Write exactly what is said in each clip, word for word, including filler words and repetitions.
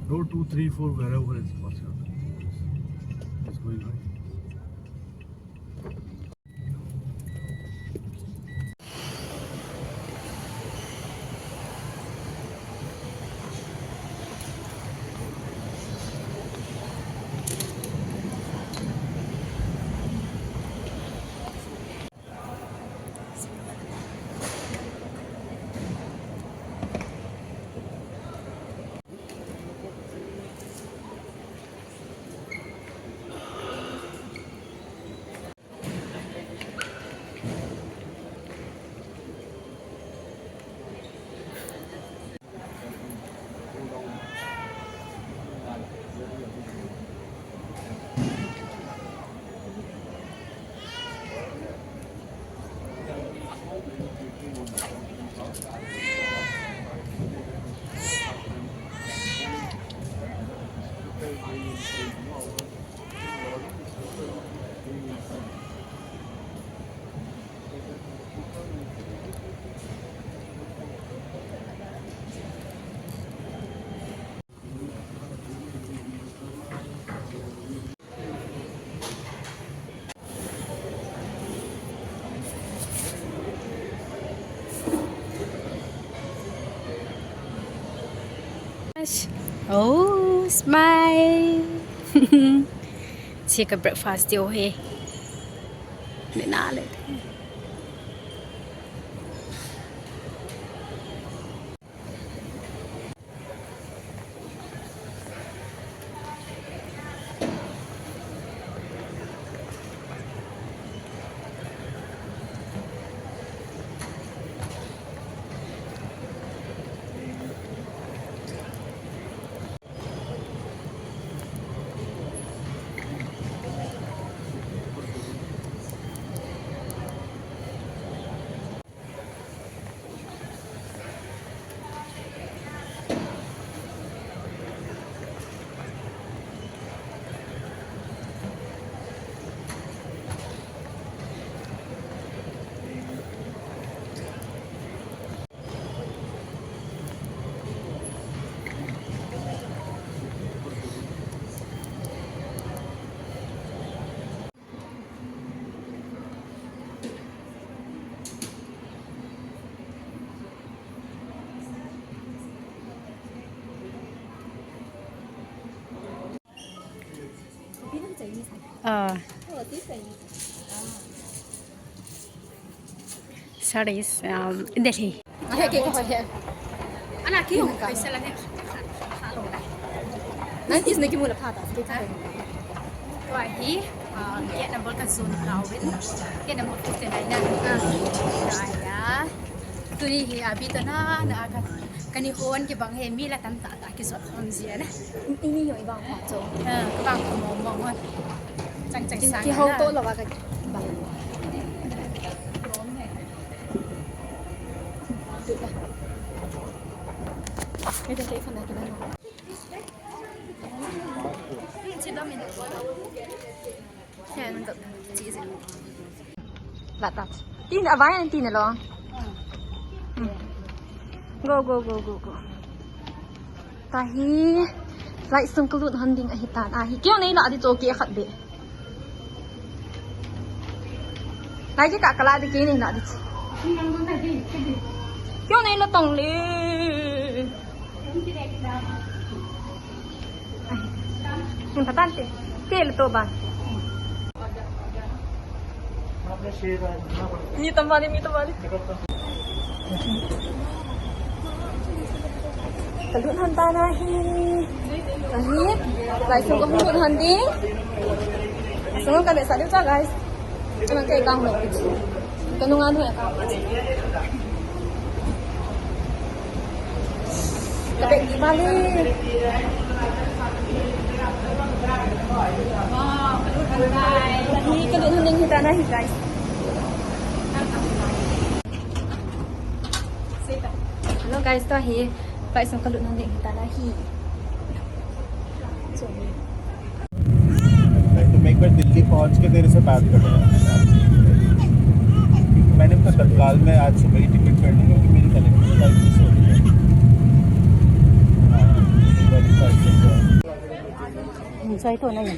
Road two three four, wherever is, what's happening. It's going right. Oh, smile. Che ka breakfast ti o he. Ni na le. Ah. Sarees, um, Delhi. Ana ki hung kai sala ne. Nang kis ne ki mula phata, ki thai. Tua hi, ah, gate number ka zone tawin. Gate number fifty-nine na. Ah. Tua ya. Tuni hi abi to na, na ka, kani hon kibang he mi la tam ta ta kizot hon zia na. Ini yo ibang pha cho. Ah, kibang pha mong mong hon. Chang chang sang. Ki hau to lo ba ka bang. Tin, a vai an tin lo. Hmm. Go, go, go, go, go. Tahi, flight sung kalut hon ding ahi tan ahi. Kyo nei la di to ki khat be. Lai ki ka kala di ki nei la di. Kyo nei la tong le. Importante. Te le to ban. Mi tamani, mi tamani. Kalut hon tan ahi. Ahi. Lai sung kalut hon ding. Sung ka le sa diu cha, guys. Chang kai kang lo. Ka nunga nu ka. Ka bek di bali. Ni ka dun hon ding hi tan ahi, guys. Hello guys, to hi. Guys, ka dun hon ding hi tan ahi. So, नहीं तो मैं एक बार दिल्ली पहुंच के तेरे से बात करूंगा। मैंने तो तत्काल में आज सुबह ही टिकट कर ली क्योंकि मेरी कनेक्टिंग फ्लाइट मिस हो गई है। हाँ, एक बार ही flight Choi to na yan.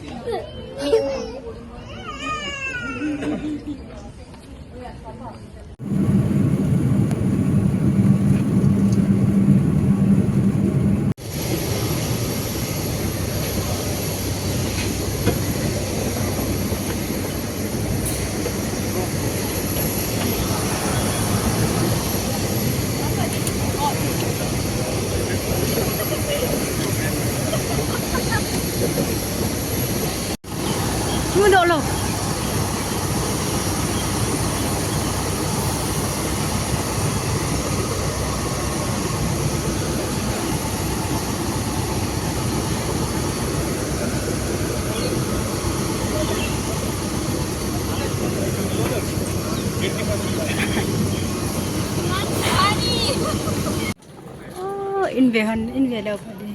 Oh, in ve hon, in ve leo pha de.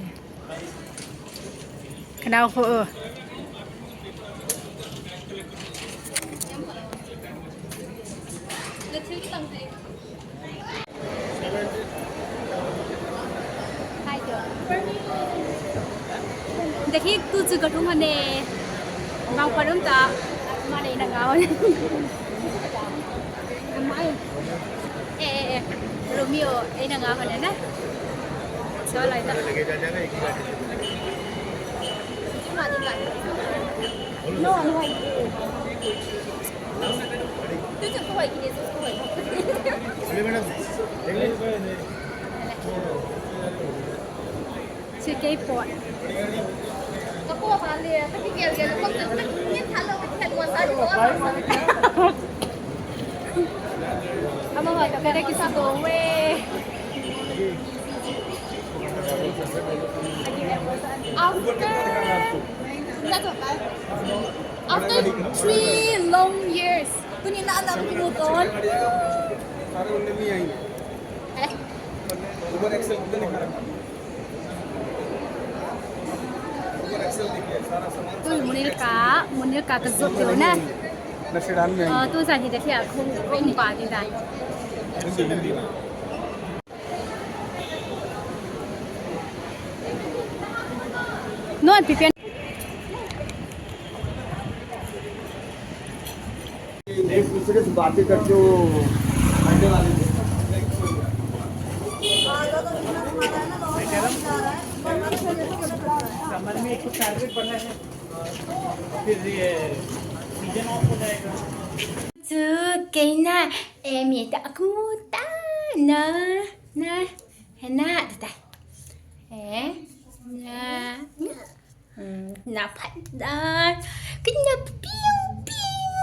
Ka nao kho. Hi, Joe. Daki tu chu ka thung hane. Mang parum ta. Ma le na ngau. Amai. Eh, eh, eh. Romeo, eh, na ngau hane na. Sa lai ta. No, no, no. Che kei po. Ama wa to kada kisi to we. After, after three long years, tuni na alam kinu ton. Tui munil ka, munil ka ka zot tiu na. Na sedan me. Ah, tu sa hi da thia khung khung pa di da. Non pipian. एक दूसरे से बातें करते हो, हंसने वाले थे। समर में एक टारगेट बना है, फिर ये सीजन ऑफ हो जाएगा। Chu keina, eh, mi ta akmu ta na, na, hena ta ta. Eh, na, na. Hmm, na phat da. Kena ping ping.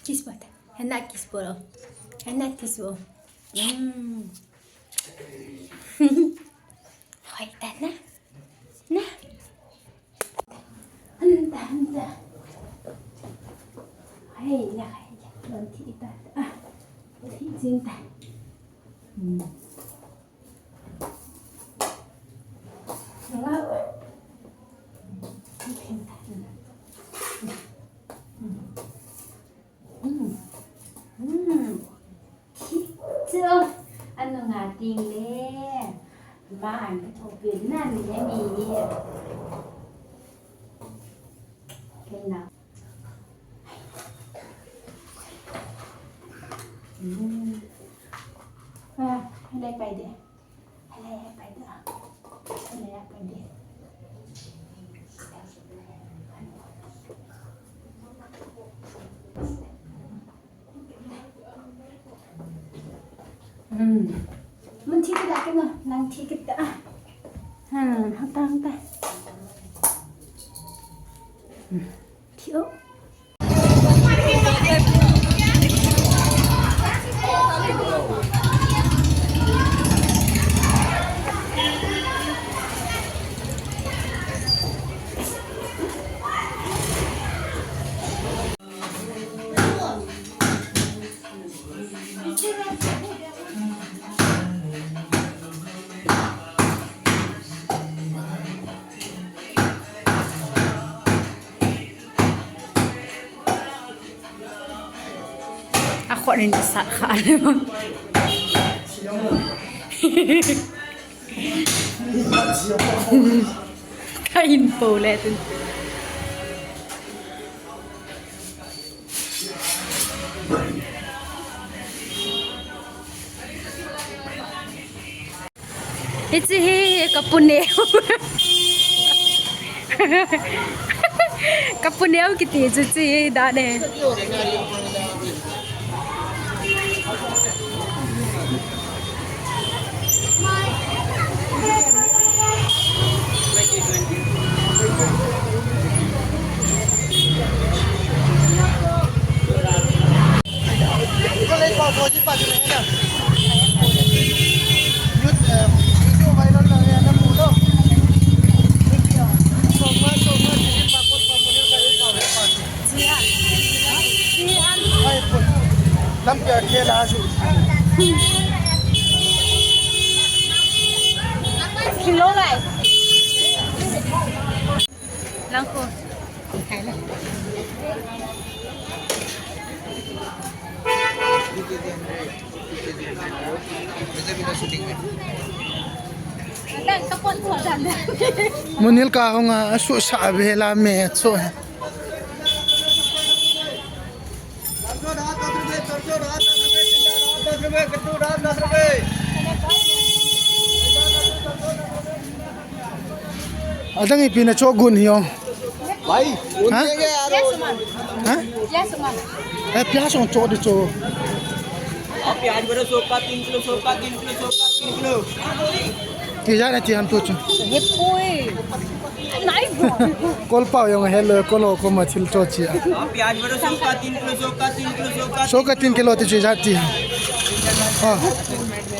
Kiss bol. Hena kiss bol. Hena kiss bol. Hmm. Hoi ta na. Na. Anta, anta. Hai, ya, hai, ya. Don thi ta. Ah. Thi jin ta. Hmm. Hello. Thi jin ta. Hmm. Hmm. Hmm. Chu, anunga ting le. Ma an ka thopin nan le mi. Kei na. Hmm. Ah, le pai de. Hello, pai da. Hello, pai da. Hmm. Mun thi kita kena, nang thi kita. Hmm, hata, hata. Hmm. Thi o. A khut in sat kha. Ka hin po le tun. Hiche hi ka pu neo. Ka pu neo kiti chu hiche hi dan e. Langkho. Munil ka hung a, a su sa ve la me chu. Adang ipi na cho gun hi o. भाई, हाँ? उनके क्या यार? प्याज सामान। हाँ? प्याज सामान। ए, प्याज सामान cho di cho. प्याज भरो सौ का तीन किलो, सौ का तीन किलो, सौ का तीन kilo. Ti ja na ti ham tu chu. Ye poi. Nai bo. Kol pao jong hello, kol ho ko ma thil cho chi a. प्याज भरो सौ का तीन किलो, सौ का तीन किलो, सौ का. Sou ka tin kilo ti chu ja ti. Ha.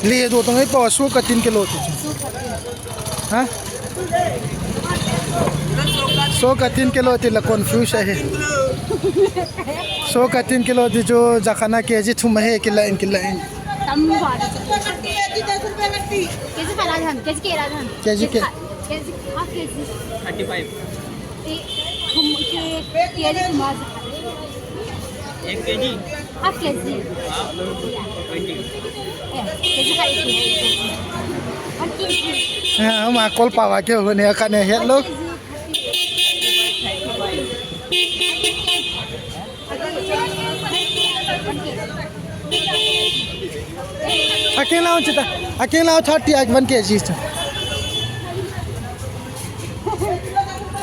Le do tong e pa sou ka tin kilo ti chu. Ha? Sou ka tin kilo ti la confuse ahi. Sou ka tin kilo ti chu jakhana K G thum ahi kila in kila in. Tam ba. K G kala jam, K G kala jam. K G ke. K G, half K G. Thirty five. Ek, thum ke, K G thum a. एक KG. Half K G. हाँ. Twenty. Yes, K G का एक ही है, एक KG. One K G. Ha, ma kol pa wa ke ho ne ka ne het lo. One K G, thirty. Aking lao chita. Aking lao thirty, one K G chita.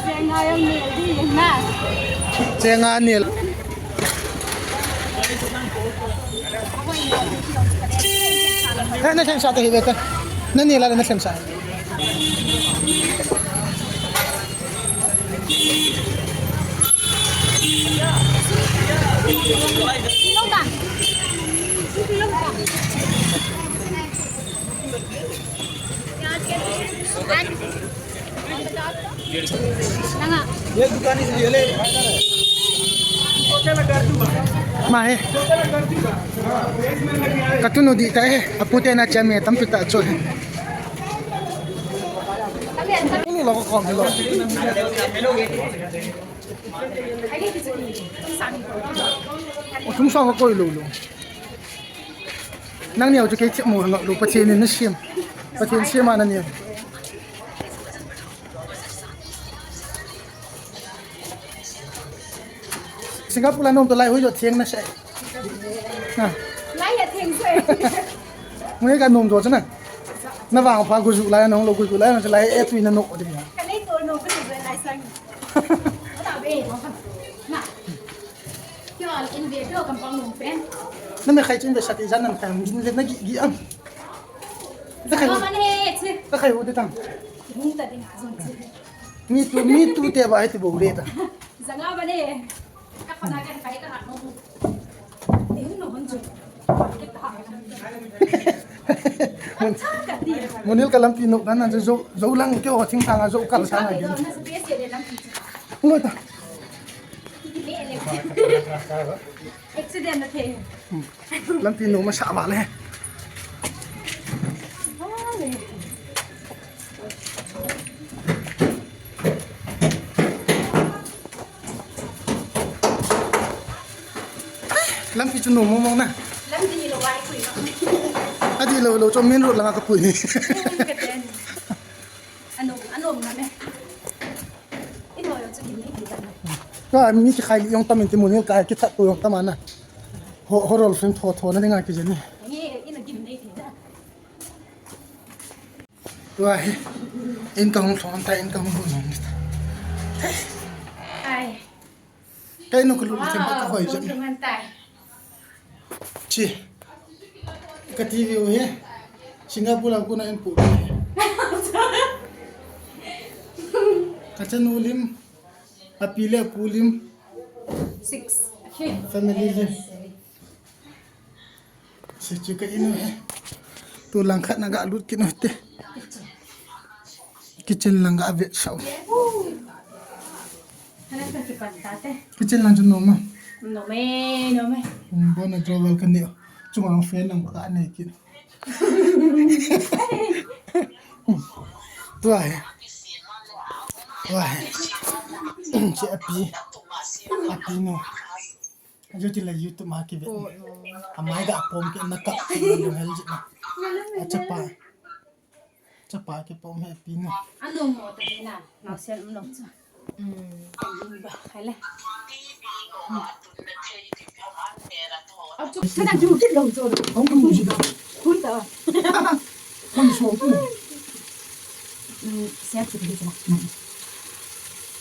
Chenga jong nel di na. Chenga nel. Eh, na themsa ta hi beta. Na nel la na themsa. Kilo ka? Kilo ka? Nanga. ये दुकान इसलिए ले. Ma he. Ka tunu di ta he. Apu te na cham he, tampi ta cho he. Ini lo ko kom lo. O tum sa ko koi lo lo. Nang neo chu kei chep mo ngap lo, Pathen in na siam. Pathen siam a na neo. Singapore la nom to lai hui jo thiang na se. Na. Lai ya thiang se. Ngai ka nom jo chana. Na vang pha gu ju lai na hong lo gu ju lai na lai e tu na no de. Ka nei to no ka ju lai sang. Na be no. Na. Kyo al in ve kyo kam pang nom pen. Na me khai chin ve sa ti jan nan khai mun ve na gi gi am. Ta khai. Ka ban he che. Ta khai hu de tang. Hung ta ding a jong che. Mi tu, mi tu te ba hai ti bo le ta. Zanga ba ne. Ka pa na ka kai ka ha no. Ding no hon ju. Ke ta. Mun, Cha ka ti. Munil ka lampi no dan nan jo, jo lang ke ho thing thang a jo kal sang a. Na space ye lampi. Ngoi ta. Accident na the. Lampi no masa ba le. Lampi chu no mong mong na. Lampi lo wai kui ma. Adi lo lo cho main road langa ka pui ni. Ka ten. Ka mi kikhai li jong tam in ti mun hil ka kithat tu jong tam ana. Ho, ho rol film tho tho na dinga kijeni. Tua hi. In ka hung thong ta, in ka hung hung ta. Ai. Kai no ka lu thim ka hoi jam. Thong tai. Chi. Ka T V u hi. Singapore a kuna in pu. Ka chanu lim. A pi le a pu lim. Six. Family lim. Si chu ka inu he. Tu lang khat na ga lut kit u te. Kitchen lang ga vet sau. Kitchen lang chu nom a. Nom e, nom e. Um, bon a drawer ka ne. Chunga fan lang ka ne kit. Tua he. Tua he. Che a pi. A pi no. Ajo ti la YouTube ma ki ve. Amai ga pom ke na ka. Hel ji na. A chapa. Chapa ke pom he pi no. Ano mo ta na. Nau sen um lo cha. Hai le. Ab chu sana ju ki lo jo. Hong tu ji da. Kun ta. Hong so ku. Siap chu ki chu na.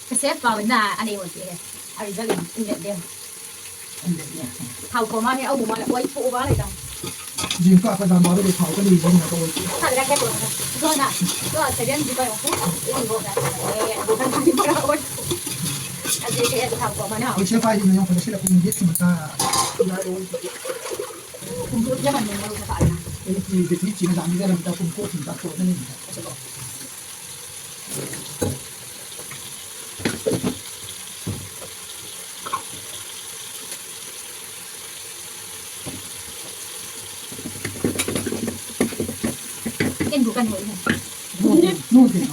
Ka siap pa na ani mo ti. Ai ja le in le de. Thao ko ma he au mo ma le oi chu ba le da. Jing ka ka dan ba le thao ka ni jing na ka oi. Ka le ka ko. Zo na. Zo sa den ji ka yo. Oi go da. Eh, go ka ni ba oi. Aje ke ya thao ko ma na. Oi che pa ni yo ka se la ku ni ji ta. Ya oi. Kum ko ya ma ni ma ka ta. Ni ki de ti chi na da ni da na ta kum ko ti ta ko ni. Ken bu kan hoi. Nun, nun, nun.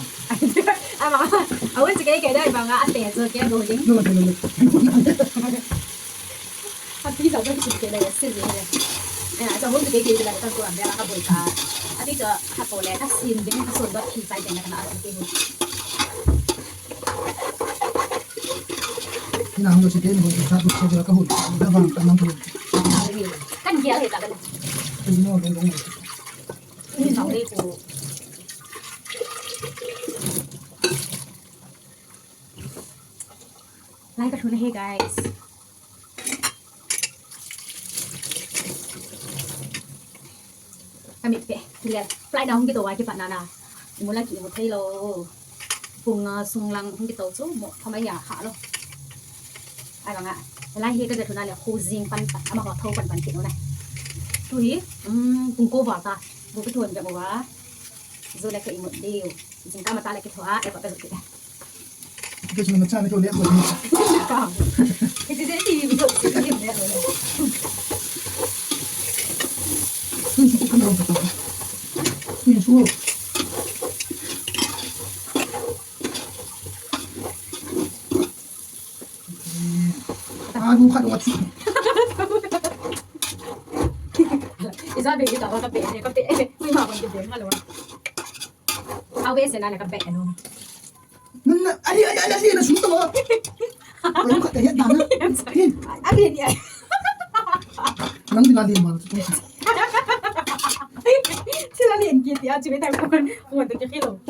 Ama, awan sige kaya dai banga ate so kaya go ding. Nun, nun, nun. Ati sa ko si kaya ya si ya. Eh, sa hon sige kaya la ka ko ambe ka boy ka. Ati sa ha ko le ka sin ding ka son ba ki sai ding na ati ko. Ina hon sige mo sa ko se ka hon. Da bang ka nang ko. Kan dia he ta kan. Ino lo lo. Ni sa le ko. Lai ka thuna he, guys. Ka mit pe, hilai. Fly na hung kito wa kipat na na. Imu la ki imu thei lo. Pung, ah, sung lang hung kito chu mo thamai ya ha lo. Ai banga. Lai he ka ga thuna le khu jing pan pan. Ama ko tho pan pan ki no na. Tu hi, um, pung ko wa ta. Bu ka thon ka wa. Zo le ka imu diu. Jing ka mata le ki tho a, e pa ka zo ki. Ito chunga na chana ko le ko ni. Ka. Ito de ti video si ni le. Ni su ko kan ro ka ta. Ni su. Ah, nu ka do ti. Isa be ta ka pe, ka pe. Ni ma ko ke pe ma lo. Awe se na le ka pe no. Nana, ali, ali, ali, ali, na sumuta mo. Ano ka kaya dana? Hin. Ali, ali, ali. Nang dinali mo. Sila ni ang kiti, ah, chimita ko. Mo to kikilo.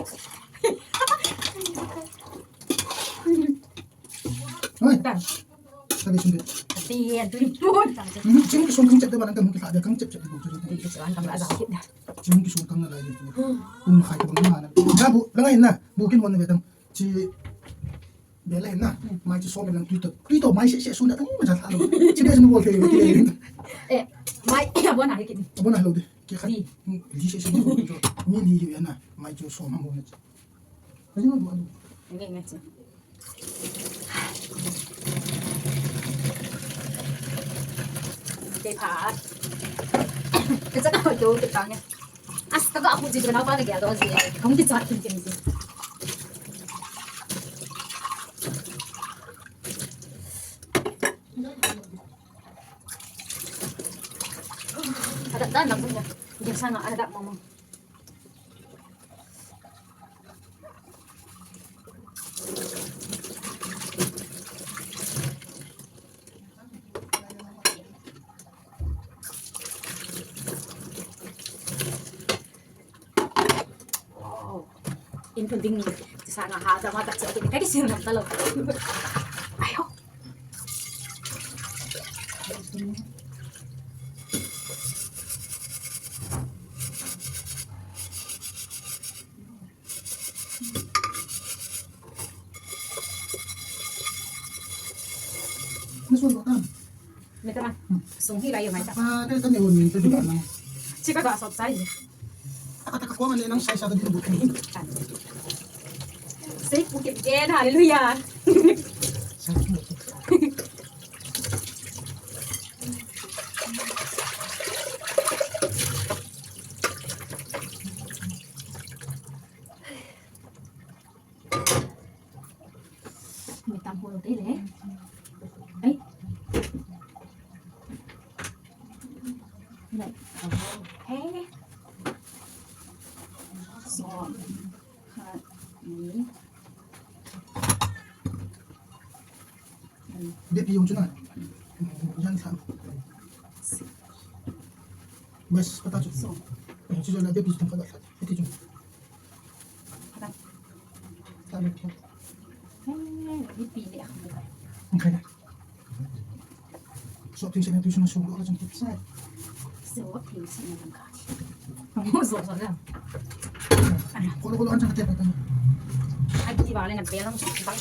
Hoy. Sabi sundit. Sabi yan, tuloy po. Hmm, sino gusto kang chat naman ang gamot sa kang chat chat ko. Sino gusto kang chat naman ang gamot sa kang chat. Sino gusto kang nalagay ko? Kung makaya ko naman. Gabu, langay na. Bukin mo na betang. Si Bella na. Mai chu som lang tuito. Tuito mai se se sunda tang ma jat alo. Si Bella mo bolte yo kile. Eh, mai abona hiki. Abona lo de. Ki kha. Li se se. Mi li yo na. Mai chu som mo na. Ka jing adu adu. Nge nge che. Te pha. Ke cha ka do ke ta nge. As ka ga pu ji na pa ke do ji. Kong ki cha kin kin ji. Ada dan na mo. Dia sana ada mama. In thun ding ni, ti sa nga ha, da ma ta che, ka kisin ngam ta lou. Ai ho. Ni sun ko tam. Ni tama. Sung hi lai yo mai ta. Ah, ka, ka ni un, ka di ka na. Chi ka ga sop sai. Taka, taka, kuang ani nang sai sa ta din bu. Sai pu ke ke, hallelujah. Mi tam ho lo te le. Ai. Nei. He. So. Ha. Ni. Bepi jong chu na. Jan sa. Bas, kata chu. So. Chu na bepi chu kata. Bepi chu. Kata. Kata. He, bepi le. Okay. Sop thei sena tu sena sop lo ka chang tip sai. Sop thei sena lang ka. Mo so so lang. Kolo kolo an chang ka tep ka. Ai ti ba le na belang bang.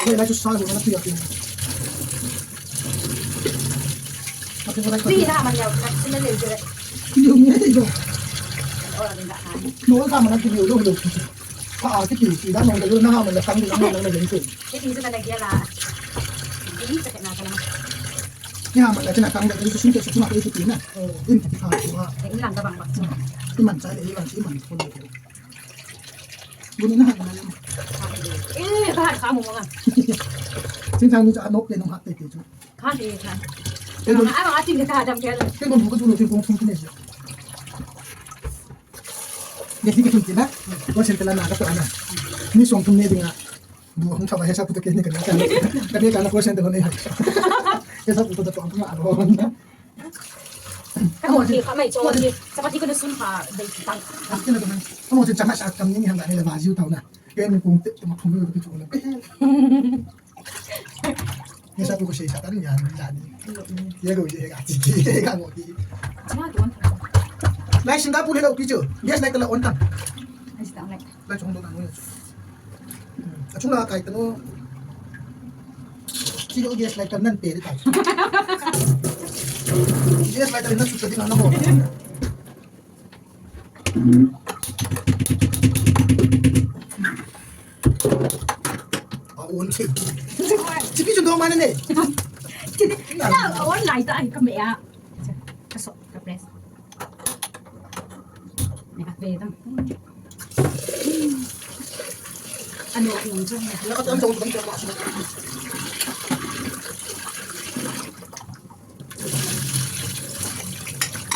Be na chu sa lo na tu ya tu. Pi na man ya ka sina le je. Yo ni yo. Ora ni da. No ka man tu yo lo lo. Ka a ki ti ti da no lo na man la tang lo na lo. Iti chu kana gel a. Iti chu kana kana. Kya ma la chana kang da chu sun ke chu ma ke chu na. Oh. In ti kha chu ha. Te in lang ka bang bak chu. Ti man cha le i bang ti man ko le. Bu ni na ha na. Eh, ka ha ka mo nga. Sin chang ni cha no ke no ha te te chu. Ka ni ka. Te no. Ai ma tin ka dam ke. Te no ko chu no tin kong thum ti ne. Ni ti ka thum ti na. Ko sen ka la na ka to ana. Ni song thum ne dinga. Bu hung thava he sa pu to ke ni ka na ka. Ka ni ka na ko sen to ne. He sa pu to to ma ro. Ka mo ti ka mai cho ti. Sa pa ti ko sun pa dei ti tang. Ka ti na ko mai. Ka mo ti chama sa kam ni ni hang da ni le ba jiu tau na. Ke ni kung te ma thum ni ko ti na. Ni sa pu ko sei sa ta ni ya ni ya ni. Ye ko ye ga ti ki ye ga mo ti. Chama ti on. Lai Singapore he lo pi chu. Yes, lai ka la on ta. Ai sta lai. Lai chong do na no. Achunga kai tanu. Kilo gas lighter nan pe ta. Gas lighter nan su tadi na ho. A on che. Chipi chu do mane ne. Chipi na on lai ta ai ka me a. Ka so ka press. Ni ka pe ta. Ano ang chang.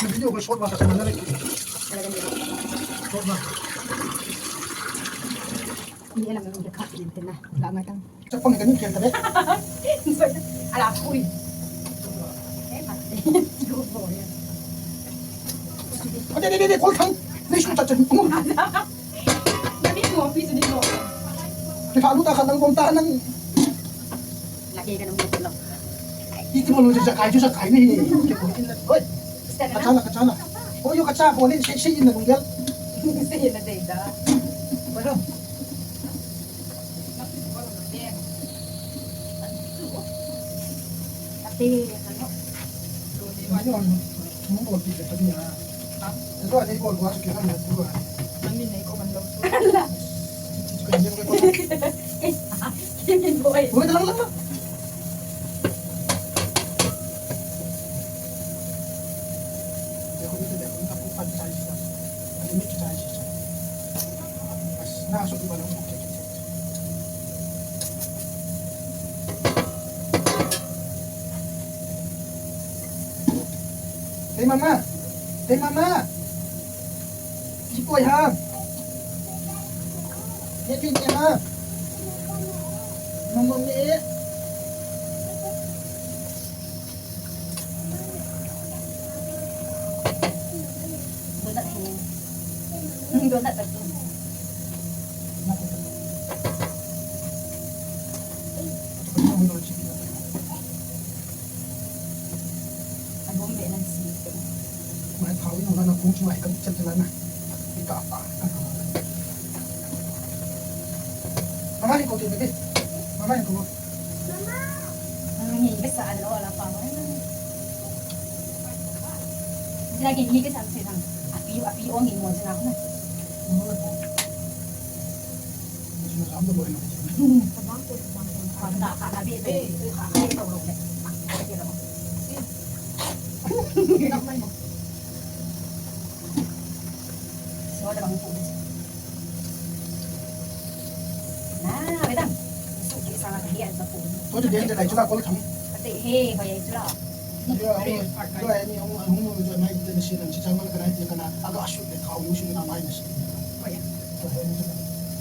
Video ko short ba ka sana na. Short ba. Ni alam mo ka ka na. La ngatang. Chapang ka ni kya tabe. Ala kui. Eh, mate. Go for it. Ade, ade, ade, kol thang. Ni shu ta chen. Nami mo pi sini mo. Ni ka lu ta khan nang bom ta nang. Lagi ka nang mo lo. Iti mo lo sa kai ju sa kai ni. Oi. Ka cha la, ka cha la. Oi, yo ka cha ko ni sei sei na nung gel. Sei na dei da. Bueno. Ate, ano? Hey mama, hey mama. Sipoi ha. Ye pin ye ha. Mama me. Donut tu. Donut tu. Mai thau in hung na kung chu mai kan chan chan na. Ita pa. Mama ni ko ti ni. Mama ni ko. Mama ni ka sa lo la pa. Sila ke ni ka sa sa. Api api ong ni mo sa na.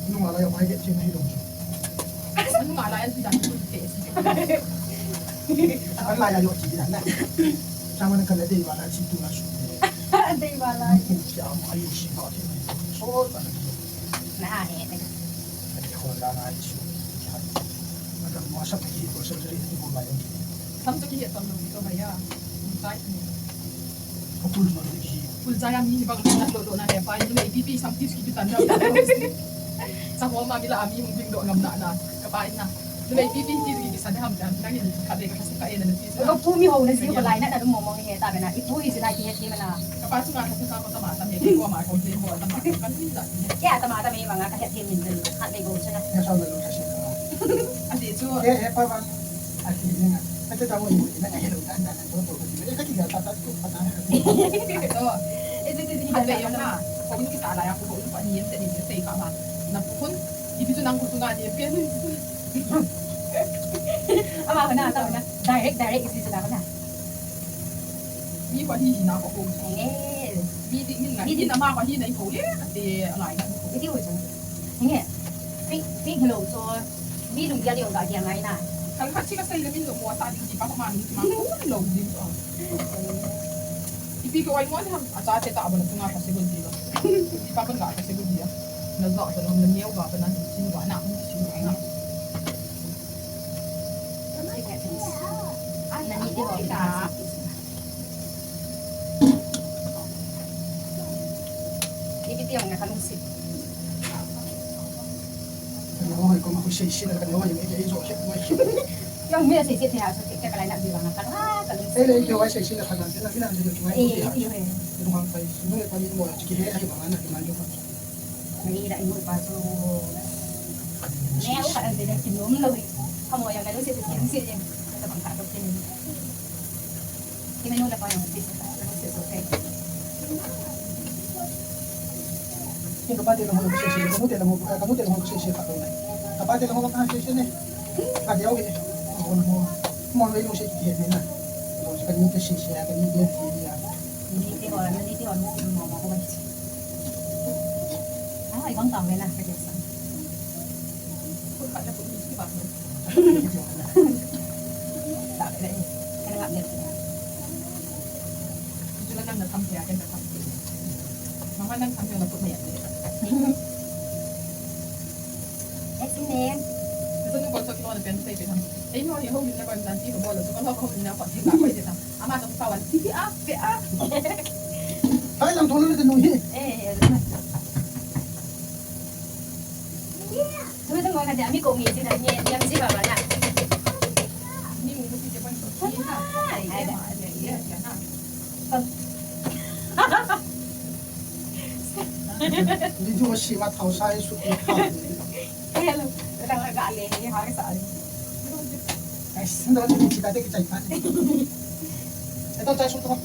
Nunga lai a mai bep thei na hi lo chu. Nunga lai a ti dan chu te. An lai a lo ti dan na. Chama na kala dei wala chi tu na su. Dei wala. Ki a mai si ba ti. So ta. Na he. Ko la na su. Ada masa ki ko sa ri ko mai. Sam to ki he to no to mai ya. Sai. Pul jaya mi hi bang na lo lo na he pa ni ipi ipi sam ti ki tan da. Sa ho ma mi la mi hung ding do ngam na na ka pa in na. Ni ipi ipi ti ki sa da ham da na ni ka de ka sa ka e na ti. Ka pu mi ho na ji ko lai na da mo mo he ta be na ipu hi ji na ki he ti na. Ka pa su na ka sa ko ta ma ta me ko ma ko ti ko ta ma ka ni da. Ya ta ma ta me ma nga ka he ti min da ka de go sa na. Ya sa lo lo sa. A ti chu. He he pa ba. Ati na, ati tamu ni, na hello dan dan to to. Eh, kati ga ta ta tu pa ta. To. Eh, ti ti ti. Ati yong na. Ko ni kita la ya ko ko pa ni te ni te pa ma. Na ko kon. Ipi tu nang ko tu na ni pe ni. Ama na ta na. Direct direct isi ta na. Mi ko ni na ko ko. Eh. Mi di ni na. Mi di na ma ko ni na ko le. Ati alai na ko. Iti ho. Nge. Fake fake hello so. Mi lung dia dia ga dia ngai na. Kal khat chi ka sei le min lo mo sa ding chi pa ko ma min chi ma ko lo ding to. Ipi ko ai mo ni ham a cha te ta bo na tunga ka se gun di ba. Ipi pa ko ga ka se gun di ya. Na zo to na neo ga pa na chin ga na hun chin ga na. Na ni te ho ka. Ipi ti ang na kanung sit. Ano, ko ma ko sei sei na kano, yung ito iso kit mo. Yung mira sei sei na so kit ka kalai na di ba nga ka. Ah, kalung sit. Eh, le ito ay sei sei na kano, na kina na yung mai. Eh, iyo eh. Yung hang pai, yung pa ni mo, sige, ay ba nga na kina yung. Nai da yung pa so. Nai ako ka ang dine kinom lo. Kamo yung nalo sit sit sit. Sa pangkadok din. Kimenu la pa yung sit sit. Kapatid lang ho kasi siya, kapatid lang ho, kapatid lang ho kasi siya, kapatid lang ho kasi siya, eh. Kadi ako, eh. Ako na ho. Mo na yung siya, eh, na. Ako sa kanya kasi siya, kanya din siya. Hindi ko, hindi ko, ano, mo, mo, mo. Ah, ibang tao na, kasi sa. Kung pa na po, hindi ba? Sabi na eh. Kaya nga, Ito lang ang nakampi, akin nakampi. Mama lang kampi na po maya. Yes, Ine. Ito nung bolso kinuha ng pen sa ipin. Eh, no, yung home na ko yung tanti ko bolo. So, kung ako home na ko, di ba ko ito? Ama, itong sawan. Sige, ah, pe, ah. Ay, lang tulo na tinong eh. Eh, eh, eh. Tumi tong ngol kati, ami ko ngi sina, ngi, ngi, si baba na. Ni mu si je pon so. Ai, ai, ai, ai, ai. Ni ju si ma thau sai su ni kha. Hello. Ka ga le, ni ha sa. Ai, sin da ni ki ta te ki chai pa. Eto chai su to.